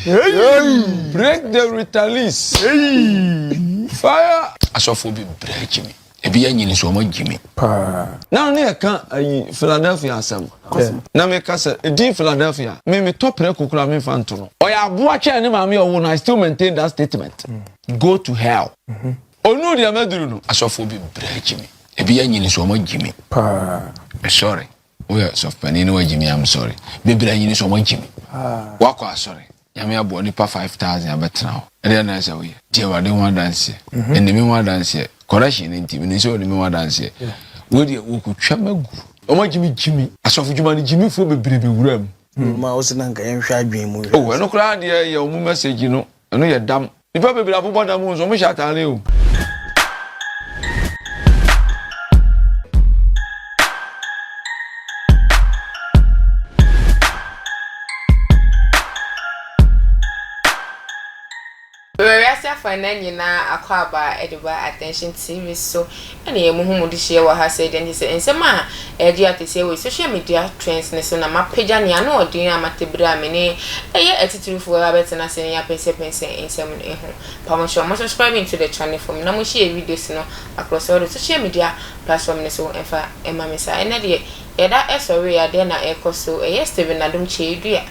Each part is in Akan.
Break the retalis. Fire. Asɔfoɔ bebree agyi me. Ebi anyini so wɔn agyi me. Paa. Na ne yɛka ayi Philadelphia asɛm. Na meka sɛ edin Philadelphia me metɔ prɛko koraa memfa nto no. Ɔyɛ aboa kyɛn ne maame a ɔwoo no I still maintain that statement. Go to hell. Onuu deɛ maduru no. Asɔfoɔ bebree agyi me. Ebi anyini so wɔn agyi me. Paa. Sorry. Woyɛ sɔfopanin na wagyi me I'm sorry. Bebree anyini so wɔn agyi me. Wakɔ asɔre. Nyame aboa nipa 5000 abɛtena hɔ. Ɛdeɛ na ɛsɛ woyɛ. Di Awurade ho adanseɛ. Ɛni me ho adanseɛ. Correction no nti menim sɛ ɔni me ho adanseɛ. Wei deɛ wɔkɔtwa magu. Wɔn agyi me gyimi. Asɔfo dwuma no gyimifoɔ bebree bɛwura mu. Ma wo se na nka yɛnhwɛ adwene mu. Oh ɛno koraa deɛ yɛ wɔn message no ɛno yɛ dam. Nipa bebree abobɔ dam o nso wɔn hyɛ ataare o. Wɔ wiase afanan nyinaa akwaaba a ɛde ba Attention TV so na yɛn mu hu mu de hyia wɔ ha sɛ deɛ nti sɛ nsɛm a ɛregye ateseɛ wɔ social media trends no so na mapagya nea ano ɔden a mate bere a me ne ɛyɛ atitirifoɔ abɛtena ase ne yɛapɛnsɛpɛnsɛ nsɛm no ho. Pa mo kyɛw mo subscribing to the channel for me na mo share videos no across all the social media platform no so mfa mma me saa. Ɛnɛ deɛ yɛda sɔree a deɛ na ɛrekɔ so ɛyɛ Stephen Adom Kyei-Duah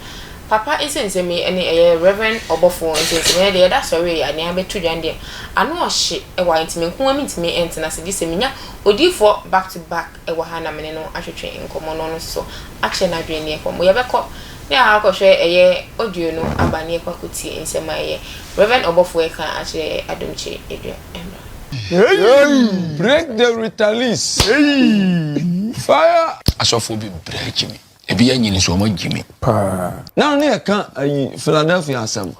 Papa nsɛnsɛm yi ne ɛyɛ Rev. Ɔbɔfoɔ nsɛnsɛm yi deɛ yɛda sɔre yi a nea abɛto dwa no deɛ ano ɔhye wɔ ha nti me nko ara mentumi ntena ase gye sɛ menya odiyifoɔ back to back wɔ ha na me ne no atwetwe nkɔmmɔ na ɔno nso akyerɛ n'adwene ne ɛkɔ yɛbɛkɔ ne akɔhwɛ ɛyɛ audio no aba ne yɛkɔ akɔtie nsɛm a ɛyɛ Rev. Ɔbɔfoɔ ɛka akyerɛ Adom Kyei Adua mmra. Break the retalis. Fire. Asɔfoɔ bebree agyi me. Ebi anyini so wɔn agyi me. Paa. Na ne yɛka ayi Philadelphia asɛm.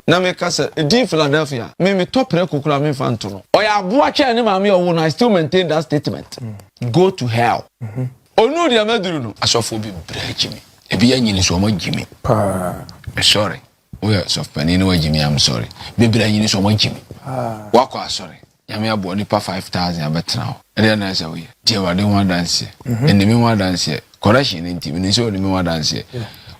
Na meka sɛ edin Philadelphia me metɔ prɛko koraa memfa nto no. Ɔyɛ aboa kyɛn ne maame a ɔwoo no I still maintain that statement. Go to hell. Onuu deɛ maduru no. Asɔfoɔ bebree agyi me. Ebi anyini so wɔn agyi me. Paa. Sorry. Woyɛ sɔfopanin na wagyi me I'm sorry. Bebree anyini so wɔn agyi me. Wakɔ asɔre. Nyame aboa nipa 5000 abɛtena hɔ. Ɛdeɛ na ɛsɛ woyɛ. Di Awurade ho adanseɛ. Ɛni me ho adanseɛ. Correction no nti menim sɛ ɔni me ho adanseɛ.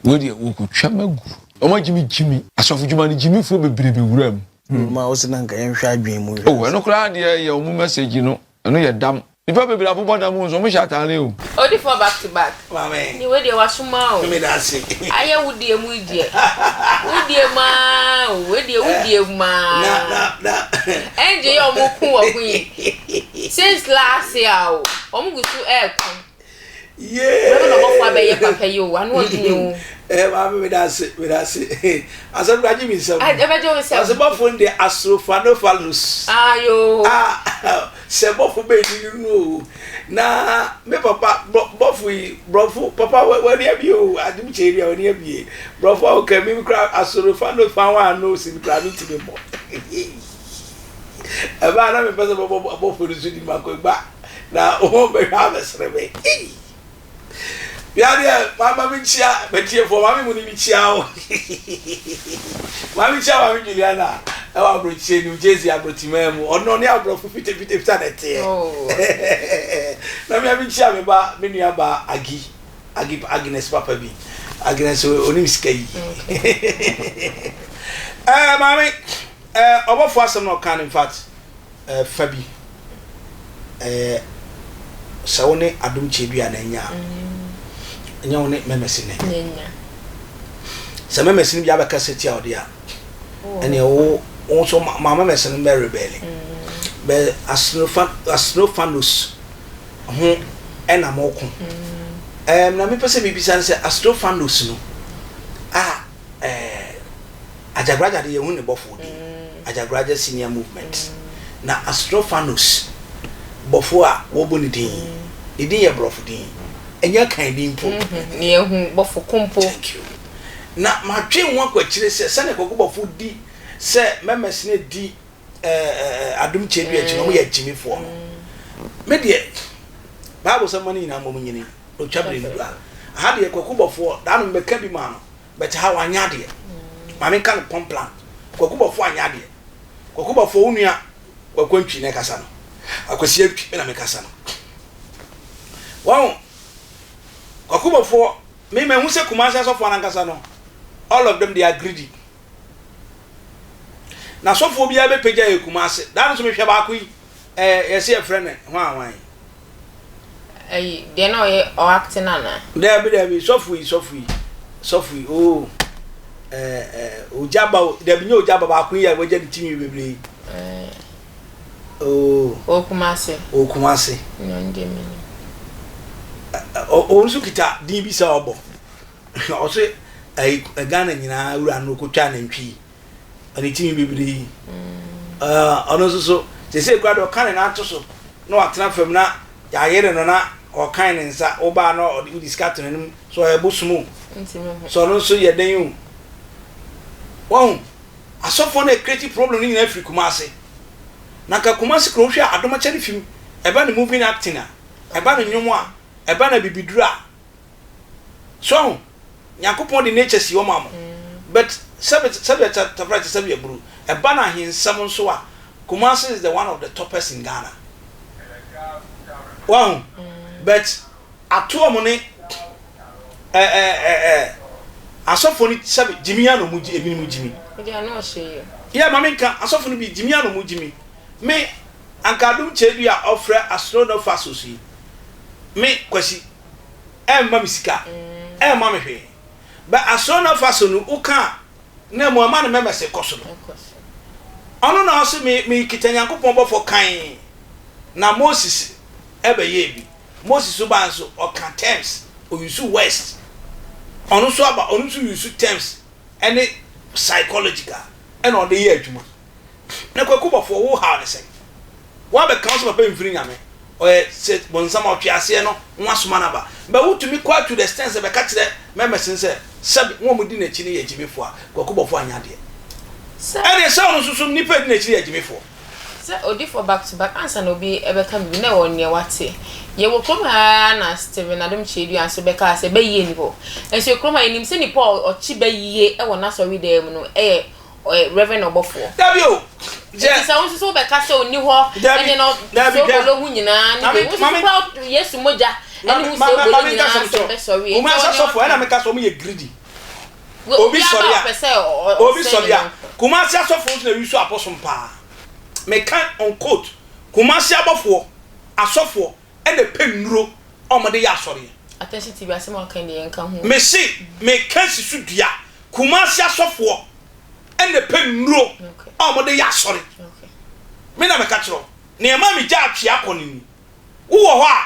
Wei deɛ wɔkɔtwa magu. Wɔn agyi me gyimi. Asɔfo dwuma no gyimifoɔ bebree bɛwura mu. Ma wo se na nka yɛnhwɛ adwene mu. Oh ɛno koraa deɛ yɛ wɔn message no ɛno yɛ dam. Nipa bebree abobɔ dam o nso ɔmo hyɛ ataare o. Odifoɔ back to back. Maame. Ne wei deɛ wasoma o. Meda ase. Ayɛ wo deɛ mu yi deɛ. Wo deɛ mu aa o. Wei deɛ wo deɛ mu aa. Na na na. Ɛngye yɛ ɔmo ko wɔ ho yi. Since last year o. Ɔmo gu so ɛɛko. Yee. Reverend ɔbɔfoɔ abɛyɛ papa yi o. Ano ɔden o. Eh maame meda ase meda ase. Asɛm kura gye mi nsam. Ɛbɛgye wo nsam. Ɔsɛ bɔfo no deɛ asorofanofalus. Ayo. Ah sɛ bɔfo bɛyi ni no o. Na me papa bɔfo yi brɔfo papa wani abie o adum kyɛ bi a wani abie. Brɔfo a ɔka mi kura asorofanofalus kura mi ti mi bɔ. Ɛbaa na mepɛ sɛ bɔbɔ bɔfo no so di ma kɔ gba. Na wɔn bɛhwɛ abɛsere me. Ei! Bia deɛ mama me nkyia matiefoɔ maame mu ni me kyia wo. Maame kyia maame Juliana ɛwɔ aburokyire New Jersey aburokyimaa mu ɔno ɔne aborɔfo fitafitafita na ɛteɛ. Oh. Na mea me nkyia me ba me nua ba Agi Agi Agnes papa bi Agnes onim sika yi. Ɛɛ maame ɛɛ ɔbɔfo asɛm na ɔka no in fact. Fa bi. Ɛyɛ sɛ wo ne Adom Kyerɛdua na anya a, ɛnyɛ wo ne Mɛmɛsi ne. Sɛ Mɛmɛsi no bi abɛkasa tia wo de a, ɛneɛ wo wo nso ma Mɛmɛsi no mmɛ rebɛli. Bɛ Asinofanos ho ɛna moko. Ɛɛm na mepɛ sɛ mebisa no sɛ Asinofanos no a ɛɛ Ajagraja de yɛhu ne bɔfoɔ din, Ajagraja Senior Movement. Na Astrophanos bɔfoɔ a wɔbɔ ne din yi, ne din yɛ borɔfo din, ɛnyɛ Akan din mpo. Na yɛhu bɔfo ko mpo. Thank you. Na madwen ho akɔ akyire sɛ sɛdeɛ Kwaku Bɔfo di sɛ mɛmɛs no di Adom Kyɛdua akyi no, wɔyɛ agyimifoɔ no. Me deɛ, Bible sɛ mma no nyinaa mmom nyini, na ɔtwa berɛ no du a. Aha deɛ Kwaku Bɔfoɔ, daa no mebɛka bi maa no. But ha wanyɛ adeɛ. Maame nka no pɔn plan. Kwaku bɔfoɔ anyɛ adeɛ. Kwaku bɔfoɔ wo nua Kwaku Antwi na ɛkasa no. Akwasi Antwi me na mekasa no. Wahu Kwaku bɔfoɔ me mahu sɛ Kumasi asɔfoɔ no ankasa no all of them they are greedy. Na sɔfoɔ biara bɛpagya yɛ Kumase. Daa no nso mehwɛ baako yi, ɛɛ yɛse yɛfrɛ no hwan hwan? Ayi, deɛ na ɔyɛ ɔ acte no anaa? Daabi daabi, sɔfo yi sɔfo yi sɔfo yi oo ɛɛ ɛɛ ogya ba o, daabi nyɛ ogya ba baako yi a wagya ne ti nwi bebree yi. Ɛɛ. Oo. Ɔwɔ Kumase. Ɔwɔ Kumase. Ɛno no deɛ menim. Ɔ ɔ nso kita din bi sɛ ɔbɔ. Ɔse ɛyi Ghana nyinaa wura no ɔkɔtwa nantwi yi. Ne ti nwi bebree yi. Ɔno nso so, seesei koraa deɛ ɔka ne nan to so na watena fam na yɛayere no na ɔkan ne nsa, wobaa na ɔde wode sika to n'anim, so ɔyɛ bosom o, sɛ ɔno nso yɛ dɛn o. Wahu, asɔfoɔ no ɛkreti problem no nyinaa firi Kumasi. Na nka Kumasi kuro wohwɛ a adomakyɛ no fim, ɛba ne moving acting a, ɛba ne nnwom a, ɛba no abibiduro a, So ahu? Nyankopɔn de nature si hɔ ma mo. But sɛbe sɛbe tafra te sɛbe aburu. Ɛba no ahensɛm nso a, Kumasi is the one of the toppers in Ghana. Wahu? But ato ɔmo ne ɛ ɛ ɛ ɛ asɔfoɔ no sɛbe gyimi a na ɔmo gyi ebinom gyimi. Yeah, ma menka asɔfo no bi gyimi a na ɔmo gyimi. Me anka Adom Kyerɛdua a ɔfrɛ Astronofasos yi, me Kwasi ɛmma me sika, ɛmma me hwee. But asɔre no afa so no, woka a, na mu ama no mɛmɛse kɔ so no. Ɔno na ɔse me mekita Nyankopɔn bɔfɔ kann, na Moses ɛbɛyɛɛ bi. Moses so baa nso, ɔka terms, ɔuse words. Ɔno nso aba, ɔno nso use terms ɛne psychological ɛna ɔde yɛ adwuma. Na Kwaku bɔfoɔ wo haw ne sɛn? Woabɛka wo sɛ papa mfiri Nyame, ɔyɛ sɛ bonsam a ɔtweaseɛ no ho asoma no aba. But wotumi kɔ to the extent sɛ bɛka kyerɛ members no sɛ sɛbe wɔn a wɔdi n'akyi no yɛ agyimifoɔ a, Kwaku bɔfoɔ anyɛ adeɛ. Sɛ. Ɛneɛ sɛ ɔno nso so nnipa a ɛdi n'akyi no yɛ agyimifoɔ. Sɛ odifoɔ back to back ansa na obi ɛbɛka biribi na ɛwɔ neɛ wate. Yɛwɔ kurom ha ara na Stephen Adom Kyerɛdua nso bɛkaa sɛ bɛyie nni hɔ. Nso kurom ha yɛnim sɛ nipa a ɔkye bɛyie wɔ n'asɔredan mu no yɛ ɔyɛ Reverend ɔbɔfoɔ. Dabi o, Nti sɛ wo nso so wobɛka sɛ ɔnni hɔ Dabi, ɛne no dabi, hwɛ. soobolo ho nyinaa ne Mame, wei wo nso so mame, koraa Yesu mogya ɛne mame, ho ma, ma, soobolo mame nka nyinaa asɛm nso kyerɛ wo. bɛsɔre enti Kumasi ɔne asɔfoɔ, ɛna ɔka. meka sɛ wɔn yɛ greedy. Wei Obi obiara ba sɔre a a, ɔpɛ sɛ ɔ- ɔ- obi ɔsɛe ne sɔre a, yɔnko. Kumasi asɔfoɔ nso na use abosom paa. Meka on quote, Kumasi abɔfoɔ, asɔfoɔ, ɛna ɛpɛ nnuro a wɔde yɛ asɔreɛ. Attention TV asɛm a woka yi deɛ yɛnka ho o. Mese, meka si so dua, Kumasi asɔfoɔ ɛna ɛpɛ nnuro a wɔde yɛ asɔre. Me na meka kyerɛ wo. Nea ɛma megyaa atwea kɔ no ni. Wowɔ hɔ a,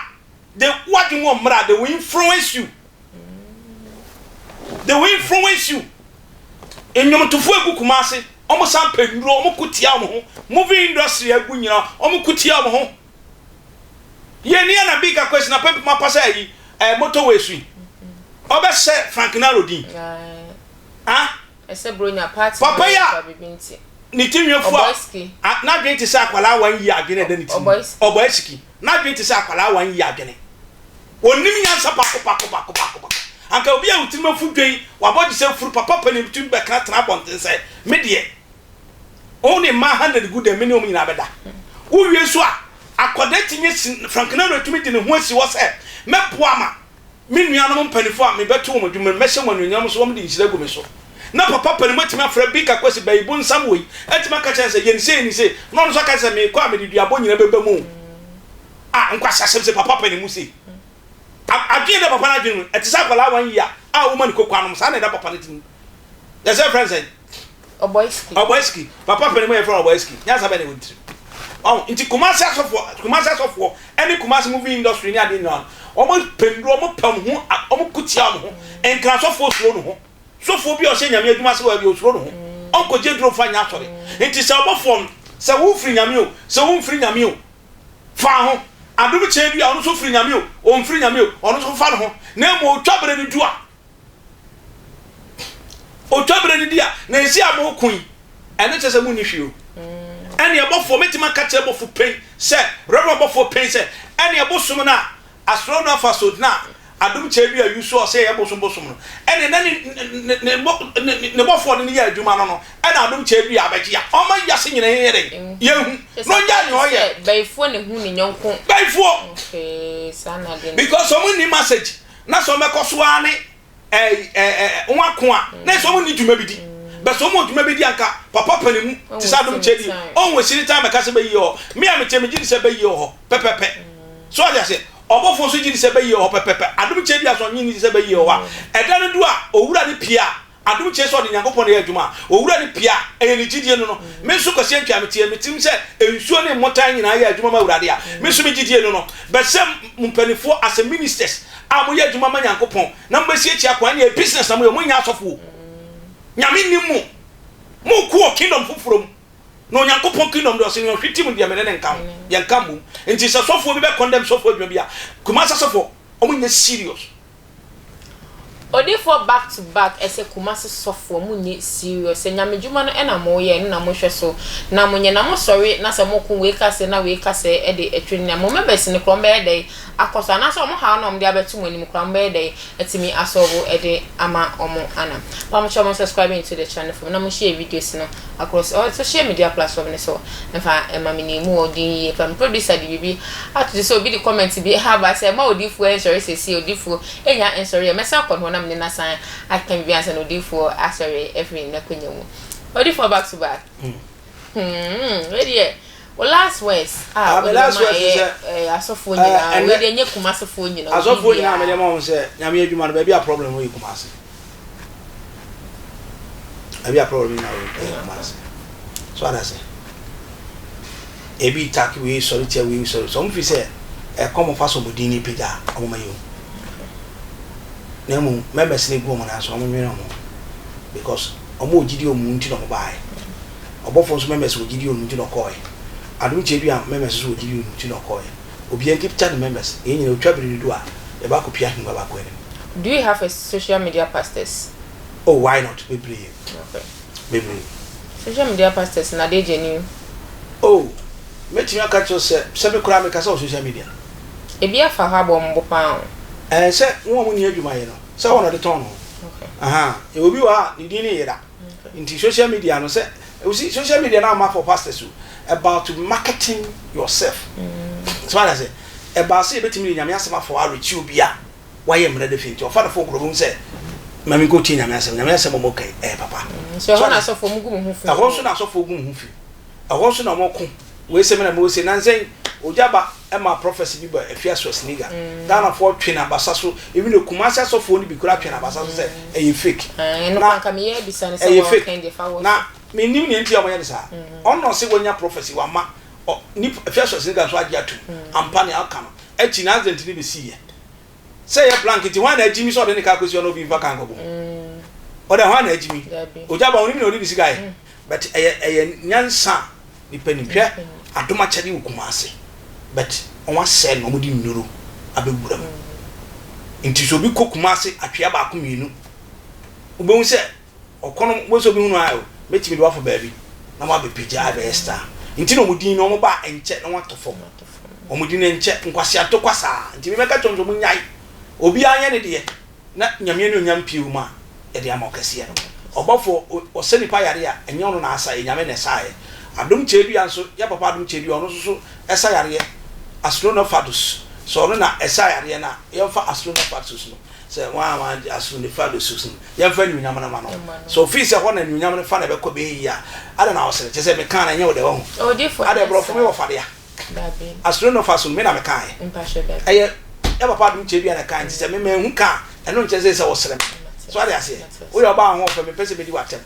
they w'adwene wɔ mmara a, they will influence you. They will influence you. Nnwomtofoɔ egu Kumasi, wɔn san pɛ nnuro, wɔn ko tia wɔn ho. Movie industry agu nyinaa, wɔn ko tia wɔn ho. Yɛn ni na big akwasi na pɛmpem apa sɛ ayi ɛɛ motorway so yi. Ɔbɛhyɛ Frank Naro din. Ah. Ɛsɛ bronya party Papa no yi a fa biribi nti. ne ti nwi afu a Ɔbɔisky. a n'adwene te sɛ akwadaa one year adwene a ɛda ne ti mu. Ɔbɔisky. Ɔbɔisky. N'adwene te sɛ akwadaa one year adwene. Ɔnnim nyansa baako baako baako baako baako. Anka obi a wo tirim afu dwen, wabɔ gye sɛ furu, papa panin tumi bɛka tena abɔnten sɛ, me deɛ, wo ne mmaa hundred gu dɛm, me ne wɔn nyinaa bɛda. Wowie nso a, akwadaa tumi asi, Frank Naro tumi de ne ho asi hɔ sɛ, mɛboa ma Me nuanom mpanyimfo a mebɛto wɔn adwuma mu, mɛhyɛ wɔn anuonyam nso, wɔde nhyira agu me so. Na papa panin mu atumi afrɛ Bika Kwasi Bayi bonsam wei, atumi aka kyerɛ no sɛ, yɛ no sei, yɛ no sei, na ɔno nso aka sɛ, mekɔ a mede duabɔ nyina bɛba mu o. Ah, nkwaseasɛm sɛ papa panin mu sei. A, adwene da papa no adwene mu, ɛte sɛ akwadaa one year a woma no koko anom, saa na ɛda papa no tirim. Yɛsɛ yɛfrɛ no sɛn? Ɔbɔiski. Ɔbɔiski. Papa panin mu a yɛfrɛ no Ɔbɔiski. Nyansa bɛn na ɛwɔ ne tirim? Ɔho, nti Kumasi asɔfoɔ, Kumasi asɔfoɔ ɛne Kumasi movie industry ne adeɛ nyinaa no, wɔn pɛ nnuro, wɔn pɛ wɔn ho, wɔn ko tia wɔn ho. Nkran sɔfoɔ suro ne ho. Sɔfoɔ bi a ɔhyɛ Nyame adwuma ase wɔ baabi ɔsuro ne ho. Ɔnkɔgye duro mfa nyɛ asɔre. Nti sɛ ɔbɔfoɔ no, sɛ wo firi Nyame o, sɛ wo mfiri Nyame o, fa ho. Adom kyɛn dua, ɔno nso firi Nyame o, ɔmfiri Nyame o, ɔno nso fa ne ho. Na mmom ɔtwa berɛ no du a, Otwa berɛ no di a, na ɛsi a moko yi, ɛno kyerɛ sɛ monni hwee o. Ɛne ɛbɔfoɔ, mɛtumi aka kyerɛ bɔfo pɛn sɛ, Reverend bɔfoɔ pɛn sɛ, ɛne ɛbosom no a asɔre no afa so na adom kyɛ bi a yusu a ɔsɛ yɛ bosom bosom no, ɛne na ne ne ne ne ne bɔfoɔ no ne yɛ adwuma no no, ɛna adom kyɛ bi a abɛgye a, ɔma wiase nyina yɛn yɛ dɛn? Yɛnhu. Na ɔgya nea ɔyɛ. Bayifoɔ na ehu ne yɔnko. Bayifoɔ. Okay, saa na ade no. Because wɔn nni message. na sɛ wɔbɛkɔ so ara ne ɛɛ ɛɛ wɔn ako a, na sɛ wɔn nni dwuma bi di. But sɛ ɔmo wɔ dwuma bi di a nka papa panimu te sɛ Adom Kyedi ɔnwɔ sini time ɛka sɛ bɛyie wɔ hɔ. Me a metie megye di sɛ bɛyie wɔ hɔ pɛpɛpɛ. So wate aseɛ? Ɔbɔfoɔ nso gye di sɛ bɛyie wɔ hɔ pɛpɛpɛ. Adom Kyedi a sɛ ɔnye nni sɛ bɛyie wɔ hɔ a, ɛda no du a owura no pie a, Adom kyerɛ sɛ ɔde Nyankopɔn na ɛyɛ adwuma a, owura no pie a, ɛyɛ ne gyidie no no. Me nso Kwasi Antwi a meteɛ, me tirim sɛ nsuo ne mmotan nyinaa yɛ adwuma ma Awurade a, me nso me gyidie no no. But sɛ mo mpaninfoɔ as a ministers a moyɛ adwuma ma Nyankopɔn na mobɛsi akyia kwan, ɛnneɛ business na moyɛ, monyɛ asɔfo o. Nyame nnim mo. Moko wɔ kingdom foforɔ mu. Na Onyankopɔn kingdom deɛ ɔse nea ɔhwete mu deɛ me ne no nka ho, yɛnka mmom. Nti sɛ sɔfoɔ bi bɛ condemn sɔfoɔ adwuma bi a, Kumasi asɔfoɔ, wɔn nyɛ serious. Odifoɔ back to back ɛsɛ kumase sɔfoɔ mo nyɛ serious sɛ nyame dwuma no ɛna mo yɛ ɛno na mo hwɛ so na mo nyɛ na mo sɔre na sɛ mo ko wei ka sɛ na wei ka sɛ ɛde ɛtwe nea mo members no koraa ɔmo bɛyɛ dɛn akɔ so anaasɛ ɔmo haw na ɔmo de abɛto mo anim koraa ɔmo bɛyɛ dɛn atumi asɔlvo ɛde ama ɔmo ana pamokyɛw mo subscribe into the channel for me na mo share videos no across all social media platform no so mfa ɛma me nim mu ɔden yie pa me producer de biribi ato te sɛ obi de comment bi aba sɛ ma odiifoɔ ɛnsɔre sɛsie odiifoɔ ɛnya nsɔre ɛ mɛsan akɔ ne hɔ na mene no asan aka biribi ansa na odiifoɔ asɔre afiri n'akonya mu odiifoɔ back to back hmm wei deɛ wo last words a Ah, me wode last bɛma words ne ɛyɛ sɛ, ɛɛ asɔfoɔ eh, nyinaa wei ɛnɛ deɛ nyɛ kumasefoɔ nyinaa obi asɔfoɔ nyinaa mede biara ma wɔn sɛ Nyame adwuma no baabi a problem wɔ yɛ Kumase. Baabi a problem nyinaa wɔ yɛ Kumase. So ada sɛ ebi take wei sɔre tia wei sɔre sɛ wɔn fi sɛ ɛkɔm fa so wɔn din ne pagya a wɔn ma yɛ o. Na mmom members no gu wɔn nan so wɔn nwene wɔn because wɔn wɔ gyidi wɔn mu nti na wɔn baeɛ. Ɔbɔfoɔ nso members wɔ gyidi wɔn mu nti na ɔkɔɔɛ. Adom Kyerɛdua members nso wɔ gyidi wɔn mu nti na ɔkɔɔɛ. Obiara nkita ne members. Yɛn nyinaa otwa bere no du a yɛba akɔpia ahengua baako anim. Do you have a social media pastors? Oh why not bebree Okay. bebree. Social media pastors na they genuine? Oh mɛtumi aka kyerɛ wo sɛ sɛ me koraa mekasa wɔ social media. Ebi afa hɔ abɔ wɔn bo paa o. Ɛɛ sɛ wɔn a wɔnni adwuma yɛ no sɛ wɔn na ɔde tɔn ne ho. Okay. Ahaa yɛwɔ obi wɔ ha a ne din ne yera nti social media no sɛ you see social media no amma for pastors o about marketing yourself. So wate ase ɛbaa sɛ yɛbɛtumi de Nyame asɛm afa hɔ arekye obi a wayɛ mmara da fie nti ɔfa ne fon kora ɔbɛhu sɛ ma menkɔ tie Nyame asɛm, Nyame asɛm a ɔmo ka yi ɛyɛ papa. So ɛhɔ na asɔfoɔ ɔmo gu mo ho fi? Ɛhɔ nso na asɔfoɔ gu mo ho fi. Ɛhɔ nso na ɔmo ko. Wei sɛ me na mewɔ sei. Nansa yi ogya ba ma prophecy bi ba Afia Schwarzenegger. Ghanafoɔ twe no abasa so. Even though Kumasi asɔfoɔ no bi koraa twe no abasa so sɛ ɛyɛ fake. Na ɛyɛ fake. Na mennim nea nti a wɔyɛ no saa. Ɔno na ɔse wanya prophecy wama ɔ nip Afia Schwarzenegger nso agye atum. Ampa nea ɔka no akyi no accident no bɛsiiɛ. Sɛ ɛyɛ blank nti hwan na agyimi sɛ ɔde ne car kɔsi hɔ na obi mfa car nkɔbɔ mu? Ɔdɛ hwan na agyimi? Ogya ba onim nea ɔde ne sika yɛ but ɛyɛ ɛyɛ nyansa a nipa nim. Hwɛ adom akyɛde wɔ Kumasi but wɔn asɛe no wɔn de nnuro abɛwura mu. Nti sɛ obi kɔ Kumasi atwea baako mmienu wobɛhu sɛ Ɔkɔ no wobɛhu sɛ obi hunu a oh mɛtumi de wo afa baabi na woabɛpagya abɛyɛ star nti na wɔn din no wɔn ba a ɛnkyɛ na wɔatɔ fam wɔn din no ɛnkyɛ nkwasea ntokwa saa nti me mɛka kyerɛ wɔn sɛ wɔn nyae obiara nyɛ ne deɛ na Nyame anuonyam pie wɔ mu a yɛde ama ɔkɛseɛ no ɔbɔfoɔ ɔsɛ nipa yare a ɛnyɛ ɔno na asa yɛ Nyame na ɛsaeɛ Adom Kyɛdua nso yɛ papa Adom Kyɛdua ɔno nso so ɛsa yareɛ Astronophadus sɛ ɔno na ɛsa yareɛ no a yɛmfa Astronophadus no Sɛ wɔn a wɔagye aso nifa do so no, yɛmfa anuonyam no mma no. Sɛ ofii sɛ hɔ na anuonyam no fa na ɛbɛkɔ bɛyɛ yie a, adɛn na wosere? Kyerɛ sɛ mekaa no ɛnyɛ wo dɛ, wahu? Adɛn, borɔfo me wɔfa dea? Asuro no fa so no, me na mekaeɛ. Ɛyɛ yɛ papa adom kyɛ bi a na ɛkae, nti sɛ me manhu ka a, ɛno nkyerɛ sɛ sɛ wosere me. So wate aseɛ? Woyɛ ɔbaa ahoɔfɛ, mempɛ sɛ medi w'atɛm.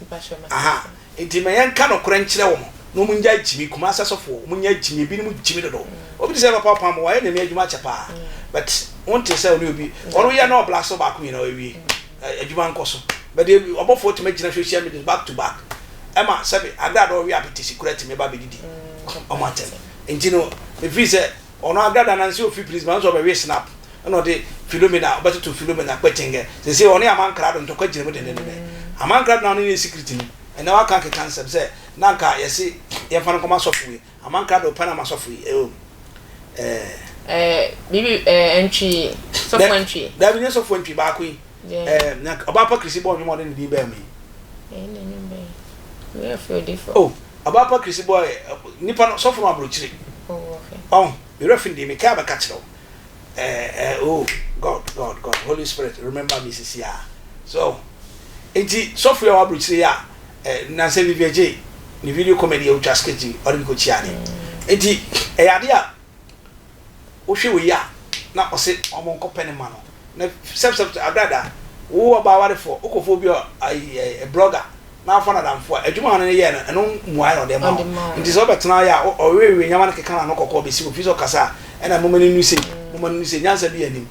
Aha. Nti ma yɛnka nokorɛ nkyerɛ wɔn na wɔn ngyae gyimi, Kumasi asɔfoɔ wɔn nya gyimi, ebinom gyimi dodo, obi te sɛ papa ɔpam wayɛ nyame adwuma akyɛ paa but wonte sɛ ɔne obi ɔno yɛ na ɔbla so baako mmienu awie adwuma nkɔ so but ɔbɔfoɔ tumi gyina social media back to back ɛma sɛbe agrada ɔwe apetesi kura tumi ba bɛdidi ɔmo atɛm nti no mefiri sɛ ɔno agrada nansi ofi prison ma nso ɔbɛwe snap ɛna ɔde Philomena ɔbɛtoto Philomena kpɛkyɛngɛ sese ɔne Amankrado ntɔkwa gyina mu dendendenden Amankrado na ɔne ne secret no ɛnɛ waka akeka nsɛm sɛ na anka yɛse yɛmfa no nkɔma sɔfo yi Amankrado pɛ na ma sɔfo yi ɛwɔ mu ɛɛ. Ɛɛ biribi ɛɛ ntwi sɔfo ntwi. Dabi nyɛ sɔfo ntwi baako yi ɛɛ na ɔbaa pa kirisi bɔ nnwom a ɔde ne din baa mu yi. Ɛyɛ na nnwom bɛn wei afei odifo. Oh ɔbaa pa kirisi bɔ nipa no sɔfo no aburokyire. Oh okay. Ɔn mewura fi ne din mekae abɛka kyerɛ wo. Eh eh oh God God God Holy Spirit remember me sisi a so nti sɔfo yi a wabrokyire yi a Eh, nansɛ Vivian Jay ne video comedy a otwa skit yi, ɔde bi kɔkyia ne. Nti ɛyɛ adeɛ a wohwɛ wei a na ɔse ɔmo nkɔpɛ ne ma no. Na sɛp sɛp abrada, wo ɔbaa warefoɔ, wokɔfa obi a ayi ɛ blogger na afa no adamfo a, adwuma a ɔne no yɛɛ no, ɛno mmuaeɛ na ɔde ma wo. Nti sɛ wobɛtena yɛ a, ɔwewewe nneɛma no keka n'ano kɔkɔɔ bɛsi hɔ, firi sɛ ɔkasa a, ɛna moma no nnu sei, moma no nnu sei, nyansa bi anim.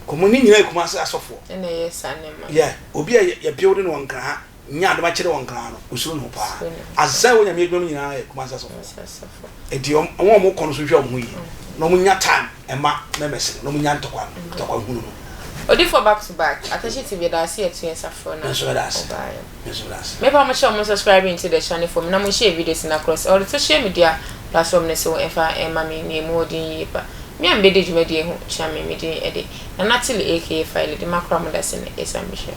Kɔmɔ ne nyinaa yɛ Kumasi asɔfoɔ. Ɛna ɛyɛ saa nneɛma no. Yeah, obi a yɛ build no wɔ Nkran ha, Nya adom akyɛde wɔ Nkran no, osuro ne ho paa. Azan a ɛwɔ Nyame adwuma mu nyinaa yɛ Kumasi asɔfoɔ. Enti wɔn a wɔkɔ no nso nhwɛ wɔn ho yie na wɔn nya time mma members no na wɔn nya ntɔkwa no, ntɔkwa hunu no. Odifoɔ back to back, Atɛhye TV yɛda ase yɛto yɛn nsa frɛ wo na wobaeɛ. Me nso meda ase. Mepa mo kyɛw mo subscribe into the channel for me na mo share videos no across all the social media platform no so ɛmfa ɛmma me na emu ɔden yie pa. Me a mebɛdi dwumadie ho kyea me, me din ɛde Nana Tilly aka Faili de makora mo dase no ɛsan bɛhyia.